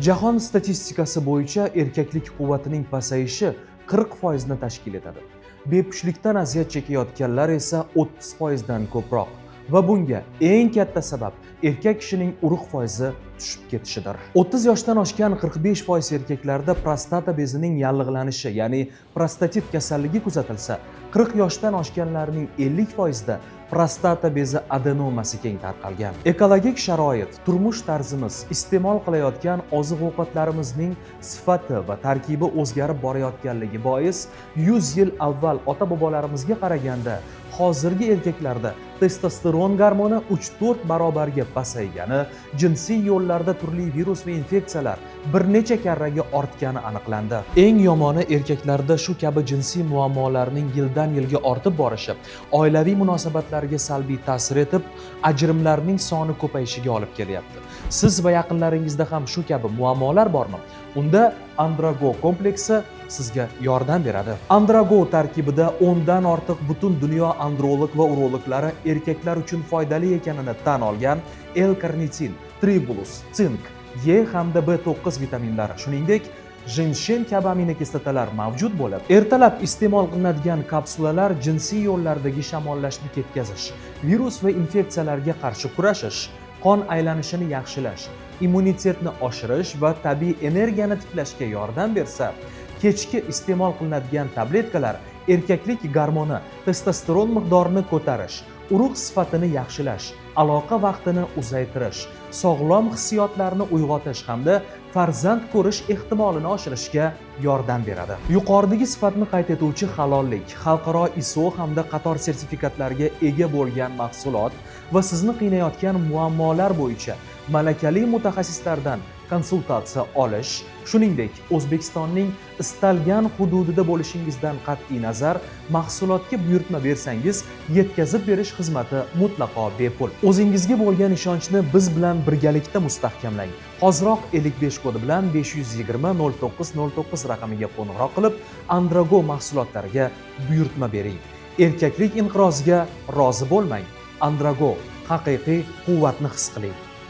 Jahon statistikasi bo'yicha erkaklik quvvatining pasayishi 40% ni tashkil etadi. Bepushtlikdan aziyat chekayotganlar esa 30% dan ko'proq va bunga eng katta sabab erkak kishining urug' foizi tushib ketishidir. 30 yoshdan oshgan 45% erkaklarda prostata bezining yallig'lanishi, ya'ni prostatit kasalligi kuzatilsa, 40 yoshdan oshganlarning 50% da prostata bezi adenomasi keng tarqalgan. Ekologik sharoit, turmush tarzimiz, iste'mol qilayotgan oziq-ovqatlarimizning sifati va tarkibi o'zgarib borayotganligi bois 100 yil avval ota-bobolarimizga qaraganda hozirgi erkaklarda testosteron gormoni 3-4 barobarga pasaygani, jinsiy yo'llarda turli virus va infeksiyalar bir necha karraga ortgani aniqlandi. Eng yomoni, erkaklarda shu kabi jinsiy muammolarning yildan yilga ortib borishi oilaviy munosabatlarga salbiy ta'sir etib, ajrimlarning soni ko'payishiga olib kelyapti. Siz va yaqinlaringizda ham shu kabi muammolar bormi? Unda Androgo kompleksi sizga yordam beradi. Androgo tarkibida 10 dan ortiq butun dunyo androlog va urologlari erkaklar uchun foydali ekanini tan olgan L-karnitin, tribulus, sink, E hamda B9 vitaminlari, shuningdek, jinshen kabi aminokislotalar mavjud bo'lib, ertalab iste'mol qilinadigan kapsulalar jinsiy yo'llardagi shamollashni ketkazish, virus va infeksiyalarga qarshi kurashish, qon aylanishini yaxshilash, immunitetni oshirish va tabiiy energiyani tiklashga yordam bersa, kechki iste'mol qilinadigan tabletkalar erkaklik gormoni testosteron miqdorini ko'tarish, urug' sifatini yaxshilash, aloqa vaqtini uzaytirish, sog'lom hissiyotlarni uyg'otish hamda farzand ko'rish ehtimolini oshirishga yordam beradi. Yuqoridagi sifatni qayd etuvchi halollik, xalqaro ISO hamda qator sertifikatlarga ega bo'lgan mahsulot va sizni qiynayotgan muammolar bo'yicha malakali mutaxassislardan konsultatsiya olish, shuningdek, O'zbekistonning istalgan hududida bo'lishingizdan qat'iy nazar mahsulotga buyurtma bersangiz, yetkazib berish xizmati mutlaqo bepul. O'zingizga bo'lgan ishonchni biz bilan birgalikda mustahkamlang. Hoziroq 55 kodi bilan 520 09 09 raqamiga qo'ng'iroq qilib, Androgo mahsulotlariga buyurtma bering. Erkaklik inqiroziga rozi bo'lmang. Androgo, haqiqiy quvvatni his qiling.